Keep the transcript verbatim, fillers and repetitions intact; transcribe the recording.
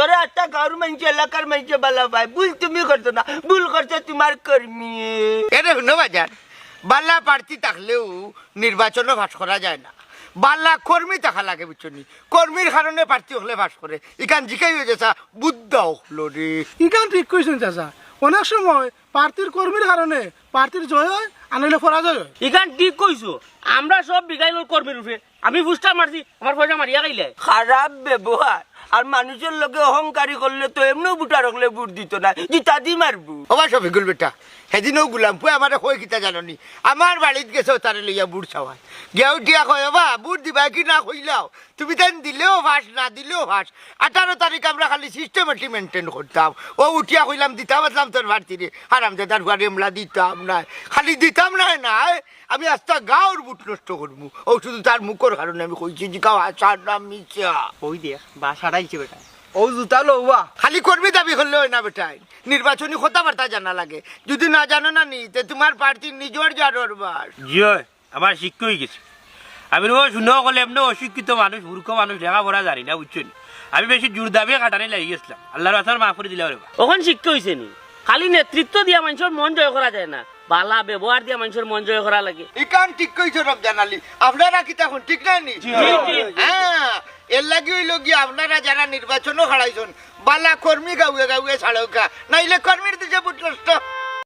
আরে, একটা গাঁওর মাইনষে, এলাকার মাইনষে বালা পায়। ভুল তুমি করছো না, ভুল করছো তোমার কর্মী। এরে হুনো বাজান, বালা প্রার্থী থাকলেও নির্বাচনো পাশ করা যায় না, বালা কর্মী থাকা লাগে, বুঝছো নি? কর্মীর কারণে প্রার্থী অকলে পাশ করে। ইখান জিকাই অইছে চাচা, বুদ্ধা অকলরে। ইখান ঠিক কইছইন চাচা, অনেক সময় প্রার্থীর কর্মীর কারণে প্রার্থীর জয় অয়, আনাইলে পরাজয় অয়। ইখান ঠিক কইছো, আমরা সব বিঘাইল কর্মীর উপরে। আমি পোস্টার মারছি, আমার পয়সা মারিয়া খাইলে। খারাপ ব্যবহার আর মানুষর লগে অহংকারী করলে তো এমনেও ভোটার অকলে ভোট দিত না, জিতা দি মারবো। ওবা শফিকুল বেটা, হেদিনও গুলাম পুয়া আমারে কয় কিতা জানো নি? আমার বাড়িত গেছে তারে লইয়া ভোট চাওয়ায়। গিয়া উঠিয়া কয়, "ওবা, ভোট দিবা কি না কইলাও? তুমি তাইন দিলেও পাশ, না দিলেও পাশ।" আঠারো তারিখ আমরা খালি সিস্টেমেটি মেইনটেইন করতাম। ও উঠিয়া কইলাম, "দিতাম আছলাম তোর প্রার্থীরে, হারামজাদার পুয়ারে, আমরা দিতাম নায়।" খালি দিতাম নায় নায়, আমি আস্তা গাঁওর ভোট নষ্ট করমু। ও শুধু তার মুখর কারণে আমি কইছি, জিকাও হাছা না মিছা। ওই দেখ, বাসাটা আইছে বেটা। ও জুতা লওয়া। খালি কর্মী দাবি করলে অয় না বেটাইন, নির্বাচনী কথাবার্তা জানা লাগে। যদি না জানো না নি, তে তোমার প্রার্থী নিজর জারর বাস। জি অয়, আমার শিক্ষা অই গেছে। আমি রে হুনো অকল, এমনে অশিক্ষিত মানুষ, মূর্খ মানুষ, লেখাপড়া জানি না, বুঝছো নি? আমি বেশি জোর দাবিয়ে কাটানি লাগি গেছিলাম। আল্লার বাস্তে মাফ করি দিলাও রে বা। অখন শিক্ষা অইছে নি? খালি নেতৃত্ব দিয়া মানষর মন জয় করা যায় না, বালা ব্যবহার দিয়া মানষর মন জয় করা লাগে। ইখান ঠিক কইছো রমজান আলী, আপনারা কিতা কইন, ঠিক না নি? জি, জি। হ্যাঁ, এর লাগি অইলো গিয়া আপনারা যারা নির্বাচনো খাড়াইছইন, বালা কর্মী গাউয়ে গাউয়ে ছাড়উক্কা, নাইলে কর্মীর দেশে ভোট নষ্ট।